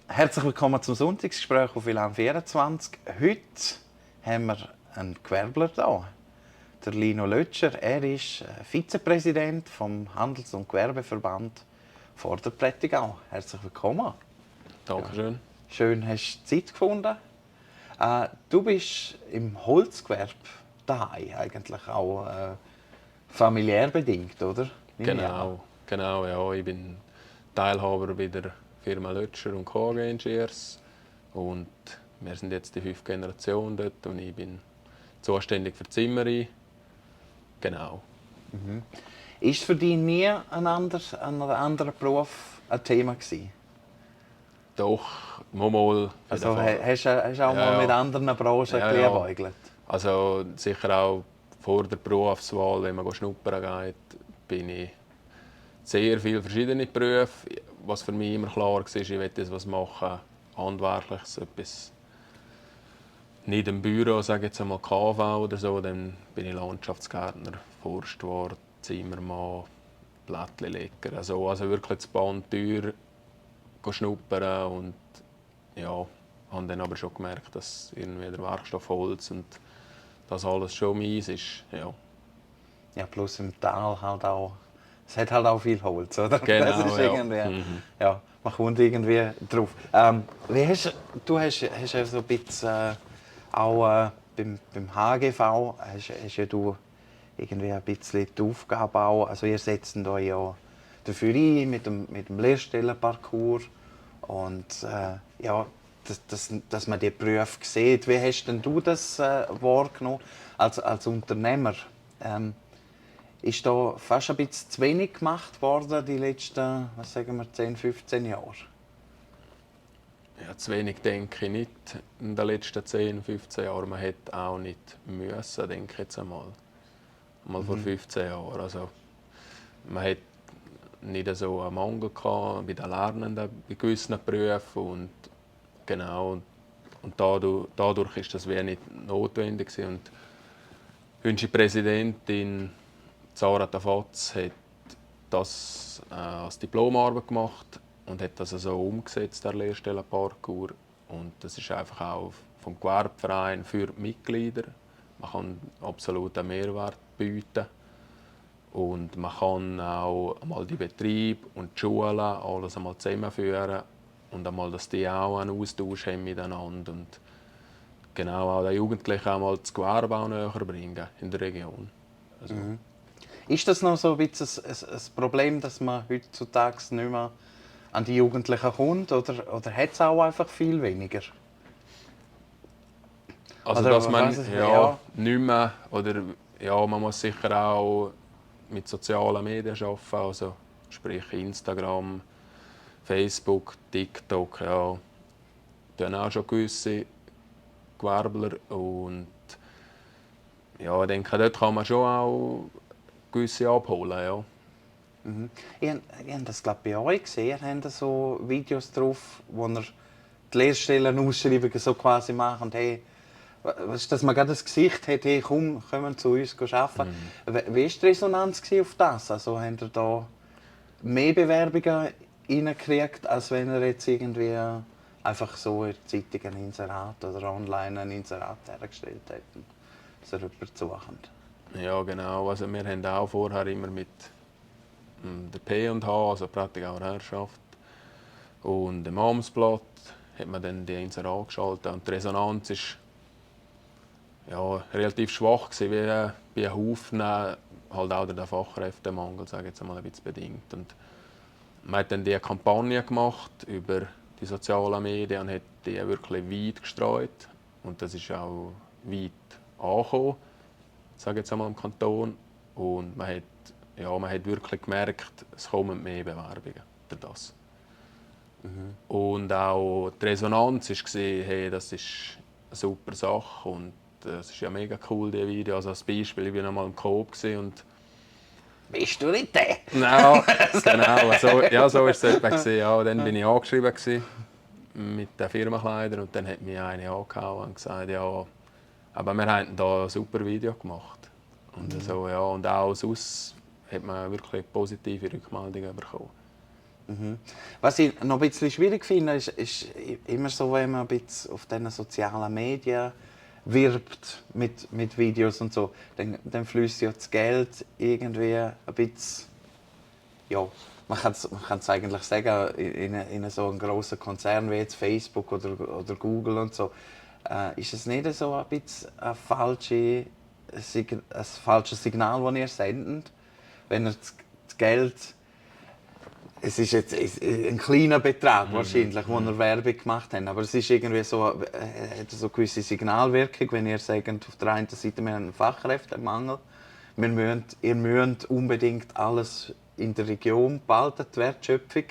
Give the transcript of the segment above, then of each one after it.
Herzlich willkommen zum Sonntagsgespräch auf WLAN 24. Heute haben wir einen Gewerbler da, der Lino Lötscher. Er ist Vizepräsident vom Handels- und Gewerbeverband Vorderprättigau. Herzlich willkommen. Dankeschön. Schön, hast du Zeit gefunden. Du bist im Holzgewerbe daheim, eigentlich auch familiär bedingt, oder? Genau, ja. Ich bin Teilhaber bei der Firma Lötscher und KG Engineers und wir sind jetzt die 5. Generation dort und ich bin zuständig für die Zimmerei. Genau. Ist für dich nie ein anderer Beruf ein Thema gewesen? Doch, mal. Also hast du auch mal mit anderen Branchen geliebäugelt? Also sicher auch vor der Berufswahl, wenn man schnuppern geht, bin ich sehr viele verschiedene Berufe. Was für mich immer klar war, ich will etwas machen, handwerkliches, etwas nicht im Büro, sage jetzt einmal KV oder so, dann bin ich Landschaftsgärtner, Forstwart, Zimmermann, Blättchenleger. Also wirklich das Band Tür schnuppern und ja, habe dann aber schon gemerkt, dass irgendwie der Werkstoff Holz und das alles schon meins ist. Ja. Ja, plus im Tal halt auch. Es hat halt auch viel Holz, oder? Genau, das ist irgendwie, ja, man kommt irgendwie drauf. Du hast ja so ein bisschen auch beim HGV hast ja du irgendwie ein bisschen die Aufgabe auch. Also ihr setzt da ja dafür ein mit dem Lehrstellenparcours und ja, dass man die Berufe sieht. Wie hast denn du das wahrgenommen als Unternehmer? Ist da fast ein bisschen zu wenig gemacht worden die letzten, was sagen wir, 10, 15 Jahre? Ja, zu wenig denke ich nicht in den letzten 10, 15 Jahren. Man hätte auch nicht müssen, denke ich jetzt einmal. Vor 15 Jahren. Also, man hat nicht so einen Mangel gehabt bei den Lernenden bei gewissen Berufen und genau und dadurch ist das wenig notwendig gewesen. Und unsere Präsidentin Zara Tafatz hat das als Diplomarbeit gemacht und hat das so umgesetzt, der Lehrstellenparcours. Und das ist einfach auch vom Gewerbeverein für die Mitglieder. Man kann absolut einen Mehrwert bieten. Und man kann auch einmal die Betriebe und die Schulen alles einmal zusammenführen und einmal, dass die auch einen Austausch haben miteinander und genau auch den Jugendlichen einmal das Gewerbe auch näher bringen in der Region. Also, Ist das noch so ein bisschen ein Problem, dass man heutzutage nicht mehr an die Jugendlichen kommt oder hat es auch einfach viel weniger? also Oder dass man ja. nicht mehr, oder ja, man muss sicher auch mit sozialen Medien arbeiten, also sprich Instagram, Facebook, TikTok, ja, tun auch schon gewisse Gewerbler und ja, ich denke, dort kann man schon auch gewisse abholen, ja. Ich habe das glaube bei euch gesehen. Ihr habt so Videos drauf, wo ihr die Lehrstellenausschreibungen so quasi machen. Hey, dass man gerade das Gesicht hat, hey, komm, kommen zu uns arbeiten. Wie war die Resonanz auf das? Also habt ihr da mehr Bewerbungen reingekriegt, als wenn ihr jetzt irgendwie einfach so in der Zeitung ein Inserat oder online ein Inserat hergestellt hätten, dass ihr jemanden sucht? Ja, genau. Also wir haben auch vorher immer mit der P&H, also Prättigauer Herrschaft, und dem Amtsblatt hat man dann die Inserat geschaltet und die Resonanz ist ja, relativ schwach gewesen, wie bei Haufen, halt auch der Fachkräftemangel, sage ich jetzt einmal ein bisschen bedingt. Und man hat dann die Kampagne gemacht über die sozialen Medien und hat die wirklich weit gestreut. Und das ist auch weit angekommen, sage ich jetzt einmal im Kanton. Und man hat wirklich gemerkt, es kommen mehr Bewerbungen für das. Und auch die Resonanz war, hey, das ist eine super Sache und es ist ja mega cool, die Video. Also als Beispiel, ich war einmal im Coop und Bist du nicht der? genau, genau. So war es etwa. Ja, dann war ich angeschrieben mit den Firmenkleidern und dann hat mich eine angehauen und gesagt, ja, aber wir haben da ein super Video gemacht. Und, so, ja, und auch sonst hat man wirklich positive Rückmeldungen bekommen. Was ich noch ein bisschen schwierig finde, ist immer so, wenn man ein bisschen auf diesen sozialen Medien wirbt mit Videos und so, dann fließt ja das Geld irgendwie ein bisschen, ja, man kann es eigentlich sagen, in so einem grossen Konzern wie jetzt Facebook oder Google und so, ist es nicht so ein bisschen ein falsches Signal, das ihr sendet, wenn ihr das Geld. Es ist jetzt ein kleiner Betrag wahrscheinlich, wo wir Werbung gemacht haben, aber es ist irgendwie so, hat so eine gewisse Signalwirkung, wenn ihr sagt, auf der einen Seite wir haben einen Fachkräftemangel, ihr müsst unbedingt alles in der Region behalten, die Wertschöpfung,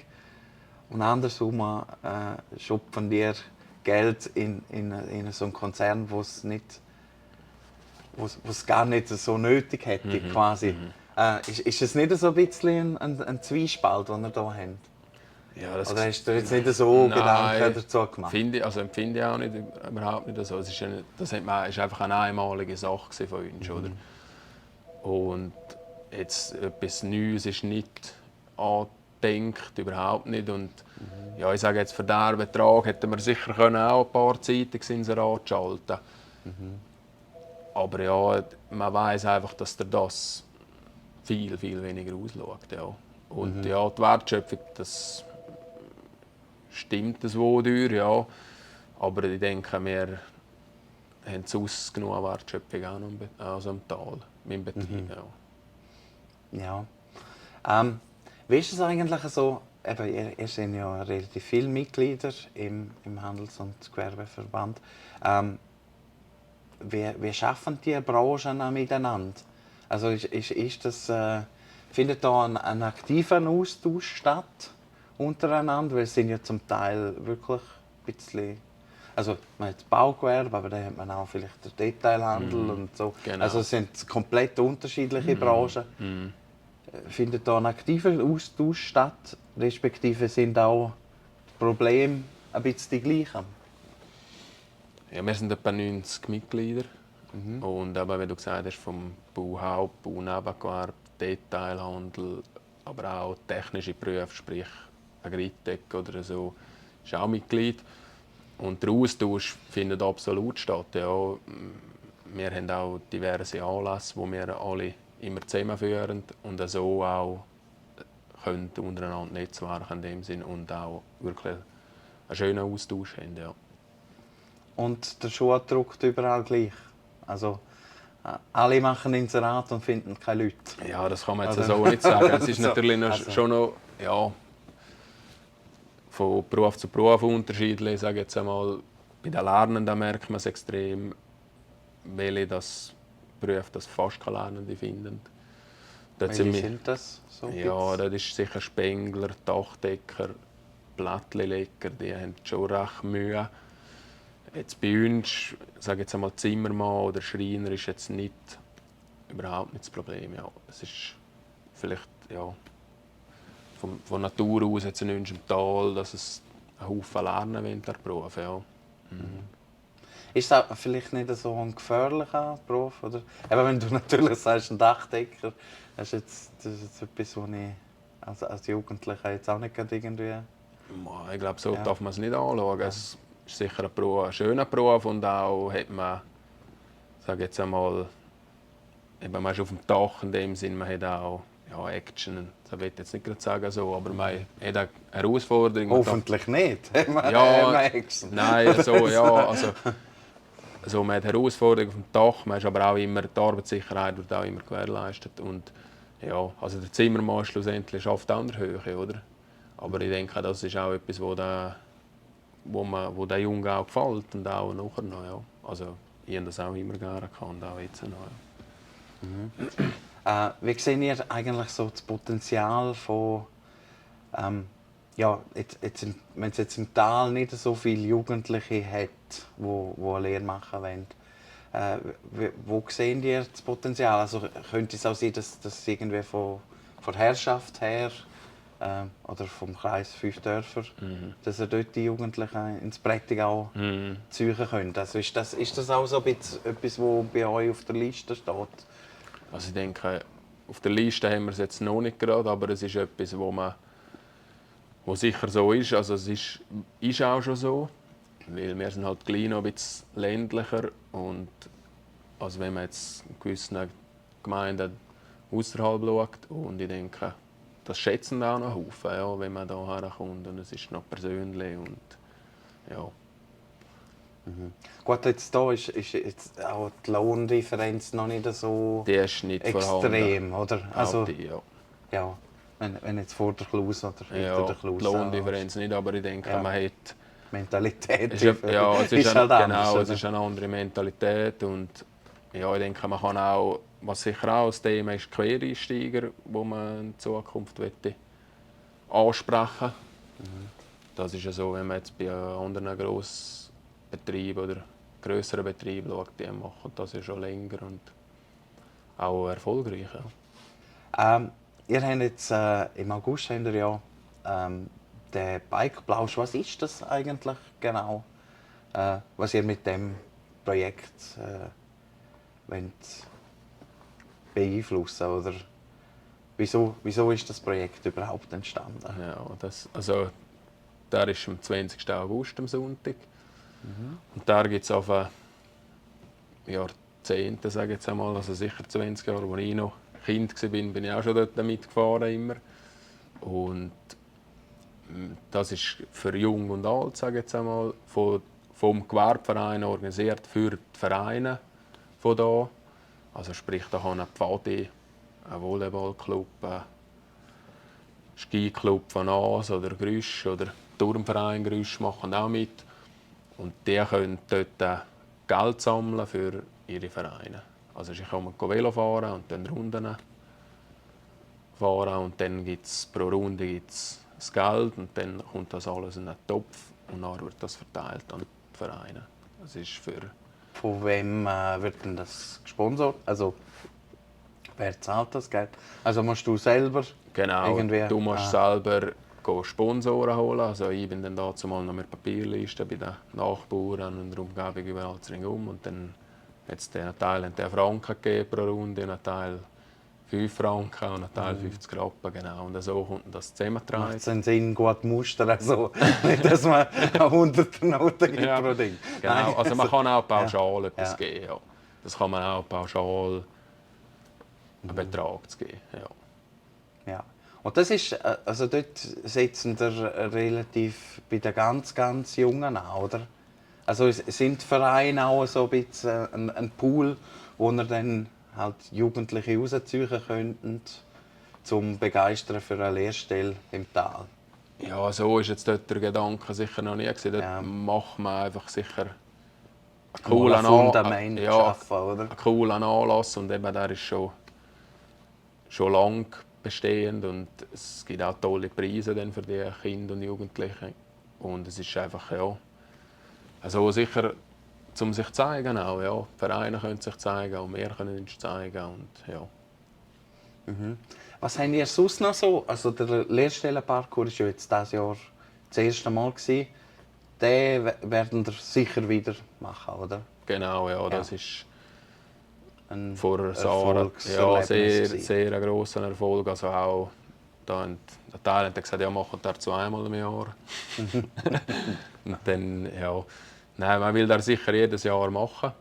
und andersrum schöpfen ihr Geld in so einen Konzern, wo es gar nicht so nötig hätte, quasi. Ist es nicht so ein bisschen ein Zwiespalt, den ihr hier habt? Ja, das Oder hast du jetzt nicht so Gedanken dazu gemacht? Empfinde ich auch nicht, überhaupt nicht so. Es ist ist einfach eine einmalige Sache von uns. Oder? Und jetzt etwas Neues ist nicht angedenkt, überhaupt nicht. Und ja, ich sage jetzt, für diesen Betrag hätten wir sicher auch ein paar Zeitungsinserate schalten können. Aber ja, man weiß einfach, dass das viel, viel weniger ausschaut. Ja. Und ja, die Wertschöpfung, das stimmt das wohl durch, ja. Aber ich denke, wir haben sonst genug Wertschöpfung auch noch also im Tal, im Betrieb. Ja. Wie ist es eigentlich so, eben, ihr seid ja relativ viele Mitglieder im Handels- und Gewerbeverband. Wie schaffen die Branchen auch miteinander? Also ist das, findet da ein aktiver Austausch statt untereinander? Weil es sind ja zum Teil wirklich ein bisschen, also man hat das Baugewerbe, aber dann hat man auch vielleicht den Detailhandel und so. Genau. Also es sind komplett unterschiedliche Branchen. Findet da ein aktiver Austausch statt? Respektive sind auch die Probleme ein bisschen die gleichen? Ja, wir sind etwa 90 Mitglieder. Und eben, wie du gesagt hast, vom Bauhaupt-, Baunebengewerbe, Detailhandel, aber auch technische Berufe, sprich Agritec oder so, ist auch Mitglied. Und der Austausch findet absolut statt. Ja, wir haben auch diverse Anlässe, wo wir alle immer zusammenführen und so auch können untereinander netzwerken in dem Sinn und auch wirklich einen schönen Austausch haben. Ja. Und der Schuh drückt überall gleich. Also, alle machen Inserat und finden keine Leute. Ja, das kann man jetzt so nicht sagen. Es ist natürlich noch, schon noch ja, von Beruf zu Beruf unterschiedlich. Ich sage jetzt einmal, bei den Lernenden merkt man es extrem, welche das Berufe das fast keine Lernende finden. Welche sind das? So ja, das ist sicher Spengler, Dachdecker, Plättchenleger, die haben schon recht Mühe. Jetzt bei uns, sage jetzt einmal Zimmermann oder Schreiner, ist jetzt überhaupt nicht das Problem. Ja, es ist vielleicht ja, von Natur aus jetzt ein Wunsch im Tal, dass es einen Haufen lernen will, der Beruf. Ja. Ist das vielleicht nicht so ein gefährlicher Beruf? Oder? Eben, wenn du natürlich sagst, ein Dachdecker, das ist jetzt etwas, was ich als Jugendlicher jetzt auch nicht irgendwie... Ich glaube, so darf man es nicht anschauen. Ja. Es ist sicher ein schöner Beruf und auch hat man, sage jetzt einmal, man ist auf dem Dach in dem Sinn, man hat auch ja, Action. Das will ich jetzt nicht gerade sagen so, aber man hat eine Herausforderung. Hoffentlich nicht. Ja, nein, so, ja, also man hat Herausforderungen auf dem Dach, man ist aber auch immer, die Arbeitssicherheit wird auch immer gewährleistet. Und ja, also der Zimmermann schlussendlich schafft auch an der Höhe, oder? Aber ich denke, das ist auch etwas, wo der Jungen auch gefällt und auch nachher noch. Ja. Also ich habe das auch immer gerne gehabt, auch jetzt noch. Ja. Wie seht ihr eigentlich so das Potenzial von, wenn es jetzt im Tal nicht so viele Jugendliche hat, die eine Lehre machen wollen, wo sehen ihr das Potenzial? Also könnte es auch sein, dass das irgendwie von der Herrschaft her oder vom Kreis 5 Dörfer, dass ihr dort die Jugendlichen ins Prättigau ziehen könnt? Also ist das auch so etwas, was bei euch auf der Liste steht? Also ich denke, auf der Liste haben wir es jetzt noch nicht gerade, aber es ist etwas, wo man wo sicher so ist. Also es ist auch schon so, weil wir sind halt gleich noch ein bisschen ländlicher und also wenn man jetzt in gewissen Gemeinden außerhalb schaut und ich denke, das schätzen auch noch Haufen, ja, wenn man da herkommt und es ist noch persönlich und ja. Gut, jetzt da ist jetzt auch die Lohndifferenz noch nicht so Die ist nicht vorhanden. extrem, oder? Also, Auch die, ja. ja, wenn jetzt vor der Klause oder hinter Ja, der Klause die Lohndifferenz nicht, aber ich denke, Ja. man hat... Mentalität Es ist, ja, es ist, halt anders, genau, es oder? ist eine andere Mentalität und ja, ich denke, man kann auch, was sicher auch das Thema ist, Quereinsteiger, wo man in Zukunft möchte ansprechen. Das ist ja so, wenn man jetzt bei anderen Grossbetrieben oder grösseren Betrieben schaut, die machen das ja schon länger und auch erfolgreich. Ja. Ihr habt jetzt im August habt ihr ja den Bikeplausch. Was ist das eigentlich genau? Was ihr mit dem Projekt wollt beeinflussen oder wieso ist das Projekt überhaupt entstanden? Ja, der ist am 20. August, am Sonntag. Und da gibt es auf Jahrzehnte, sage ich jetzt einmal, also sicher 20 Jahre, als ich noch Kind war, bin ich auch schon dort mitgefahren immer. Und das ist für Jung und Alt, sage ich jetzt einmal, vom Gewerbeverein organisiert für die Vereine von da. Also sprich, da kann ein Pfadi, ein Volleyballclub, ein Skiclub von Aas oder Grüsch oder Turmverein Grüsch machen auch mit. Und die können dort Geld sammeln für ihre Vereine. Also sie können Velo fahren und dann Runden fahren und dann gibt es pro Runde gibt's das Geld und dann kommt das alles in einen Topf und dann wird das verteilt an die Vereine. Das ist für... Von wem wird denn das gesponsert? Also wer zahlt das Geld? Also musst du selber Genau, irgendwie... du musst selber Sponsoren holen. Also ich bin dann dazu mal noch mit Papierlisten bei den Nachbarn und der Umgebung überall ringsum. Und dann hat es einen Teil 10 Franken gegeben pro Runde, einen Teil 5 Franken und einen Teil 50 Rappen. Genau. Und so kommt das zusammengetragen. Macht es einen Sinn, gut Muster, also nicht, dass man 100 Noten gibt Ja, pro Ding. genau. Nein, Also man kann auch pauschal etwas Ja. geben. Ja. Das kann man auch pauschal einen Betrag zu geben. Ja. Ja. Und das ist, also dort setzen wir relativ bei den ganz Jungen an, oder? Also sind die Vereine auch so ein bisschen ein Pool, wo wir dann halt Jugendliche rausziehen könnten, zum begeistern für eine Lehrstelle im Tal? Ja, so ist jetzt dort der Gedanke sicher noch nie gewesen. Dort Ja. macht man einfach sicher einen Mal ein Fundament ja, schaffen, oder? einen coolen Anlass und eben der ist schon lang bestehend und es gibt auch tolle Preise dann für die Kinder und Jugendlichen und es ist einfach ja also sicher zum sich zeigen auch, ja. Die Vereine können sich zeigen, auch wir können uns zeigen und ja. Was habt ihr sonst noch so? Also der Lehrstellenparcours war ja jetzt dieses Jahr das erste Mal. Den werden wir sicher wieder machen, oder? Genau, ja, das ist Ein vor Sarah ja, Erfolgserlebnis sehr ein grosser Erfolg. Also auch da der Teil hat gesagt, ja, machen wir zweimal im Jahr. Und dann, ja, nein, man will das sicher jedes Jahr machen.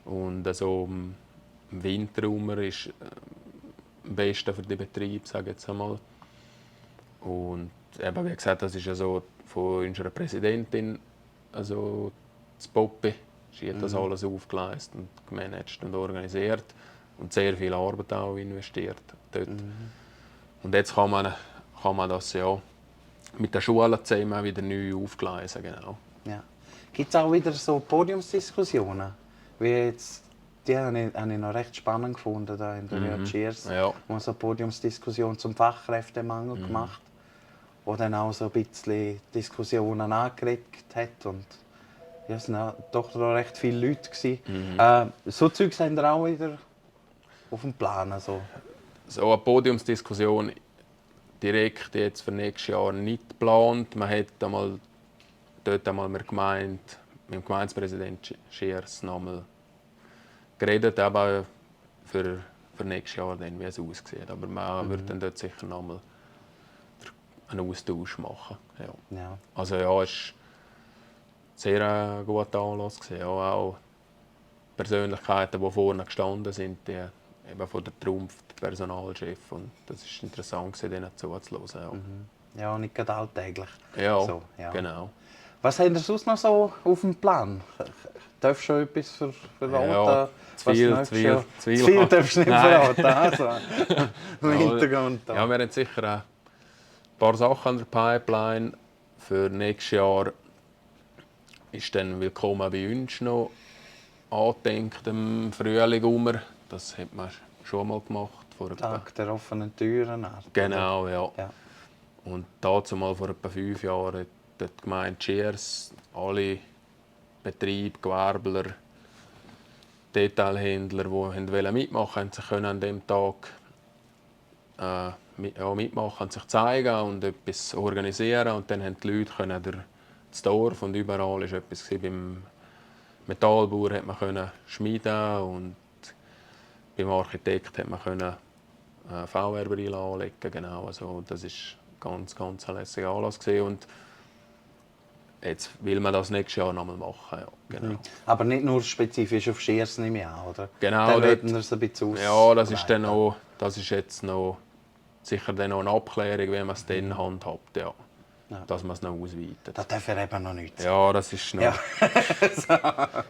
Und also im Winter ist am besten für den Betrieb, sage ich jetzt einmal. Und eben, wie gesagt, das ist ja so von unserer Präsidentin, also das Poppe. Sie hat das alles aufgeleistet und gemanagt und organisiert und sehr viel Arbeit auch investiert dort. Und jetzt kann man das ja mit den Schulen zusammen wieder neu aufgleisen. Genau. Ja. Gibt es auch wieder so Podiumsdiskussionen? Wie jetzt, die habe ich noch recht spannend gefunden da in der Cheers. Ja. Wo man so eine Podiumsdiskussion zum Fachkräftemangel gemacht, wo dann auch so ein bisschen Diskussionen angeregt hat. Und ja, es waren doch noch recht viele Leute. So Zeugs haben wir auch wieder auf dem Plan. Also. So eine Podiumsdiskussion direkt jetzt für nächstes Jahr nicht geplant. Man hat dort einmal mit dem Gemeindepräsidenten Schiers nochmal geredet, aber für nächstes Jahr, dann, wie es aussieht. Aber man wird dann dort sicher nochmal einen Austausch machen. Ja. Ja. Also ja, es war sehr ein guter Anlass gewesen. Ja, auch Persönlichkeiten, die vorne gestanden sind, die, eben von der Trumpf, der Personalchef. Und das war interessant, denen zuzuhören. Ja, nicht gerade alltäglich. Ja, So, ja. genau. Was habt ihr sonst noch so auf dem Plan? Darfst du schon etwas verraten? Ja, zu viel Zu viel darfst du nicht Nein. verraten. Also, im Hintergrund. Da. Ja, wir haben sicher ein paar Sachen an der Pipeline. Für nächstes Jahr ist dann «Willkommen bei uns» noch angedenkt, im Frühling Sommer. Das hat man schon mal gemacht. Vor Tag der offenen Türen. Genau, ja. Ja. Und dazu mal vor etwa 5 Jahren hat die Gemeinde Cheers alle Betriebe, Gewerbler, Detailhändler, die mitmachen wollten, sich an diesem Tag mitmachen, und sich zeigen und etwas organisieren. Und dann konnten die Leute das Dorf und überall war etwas. Beim Metallbauer konnte man schmieden und beim Architekt konnte man VR-Brille anlegen. Genau, also das war ganz ein lässiger Anlass gewesen. Und jetzt will man das nächstes Jahr nochmal machen. Ja, genau. Aber nicht nur spezifisch auf Schiers, nehme ich an, oder? Genau, Dann werden wir es ein bisschen ja, das ist jetzt noch sicher dann noch eine Abklärung, wie man es dann handhabt, ja. Ja. Dass man es noch ausweitet. Das darf er eben noch nicht. Ja, das ist noch, Ja.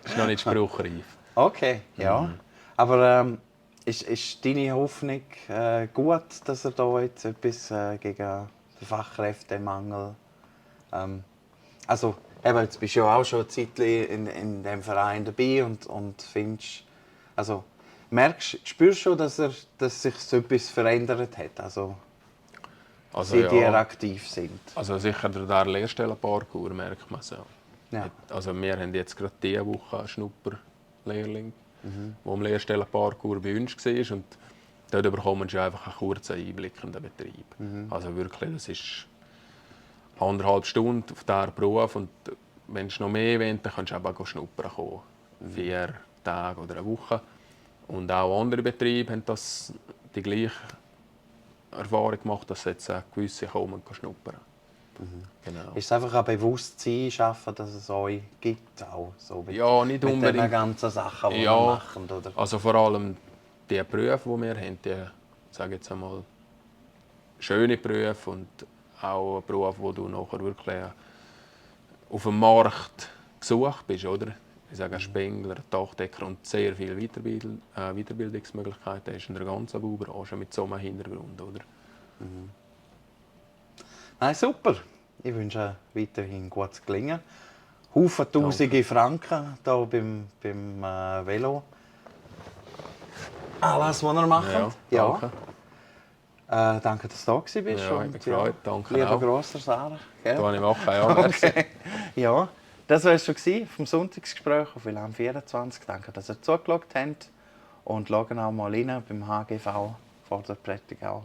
ist noch nicht spruchreif. Okay, ja. Aber ist deine Hoffnung gut, dass er da jetzt etwas gegen den Fachkräftemangel... also, eben, jetzt bist du ja auch schon eine Zeit in diesem Verein dabei und findest... Also, spürst du schon, dass sich so etwas verändert hat? Also seit ihr aktiv sind? Also sicher der Lehrstellenparcours merkt man es ja. Ja. Also wir haben jetzt gerade diese Woche einen Schnupperlehrling, der im Lehrstellenparcours bei uns war. Und dort bekommen sie einfach einen kurzen Einblick in den Betrieb. Also wirklich, das ist 1,5 Stunden auf diesen Beruf. Und wenn du noch mehr willst, dann kannst du eben schnuppern kommen. 4 Tage oder eine Woche. Und auch andere Betriebe haben die gleiche Erfahrung gemacht, dass jetzt gewisse kommen und schnuppern. Genau. Ist es einfach ein Bewusstsein schaffen, dass es euch gibt? Auch, so Ja, nicht mit unbedingt. den ganzen Sachen, die Ja, wir machen, oder? Also vor allem die Berufe, die wir haben, die, sage jetzt einmal, schöne Berufe und auch Berufe, wo du nachher wirklich auf dem Markt gesucht bist, oder? Ich sage Spengler, Dachdecker und sehr viele Weiterbildungsmöglichkeiten hast in der ganzen Baubranche mit so einem Hintergrund, oder? Nein, super. Ich wünsche weiterhin gutes Gelingen. Haufen Tausende Franken hier beim Velo. Alles, was ihr macht. Ja, danke. Danke, dass du da bist. Ja, und, gefreut, danke lieber auch. Grosser Sarah. Das kann ich machen, ja. Merci. Okay. Ja, das war es schon vom Sonntagsgespräch auf WLAN 24. Danke, dass ihr zugeschaut habt. Und schauen auch mal rein beim HGV vor der Prättigau.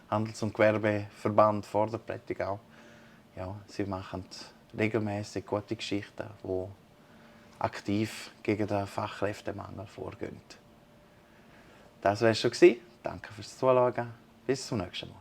Handels- und Gewerbeverband vor der Prättigau. Ja, sie machen regelmäßig gute Geschichten, die aktiv gegen den Fachkräftemangel vorgehen. Das war es schon. Danke fürs Zuschauen. Bis zum nächsten Mal.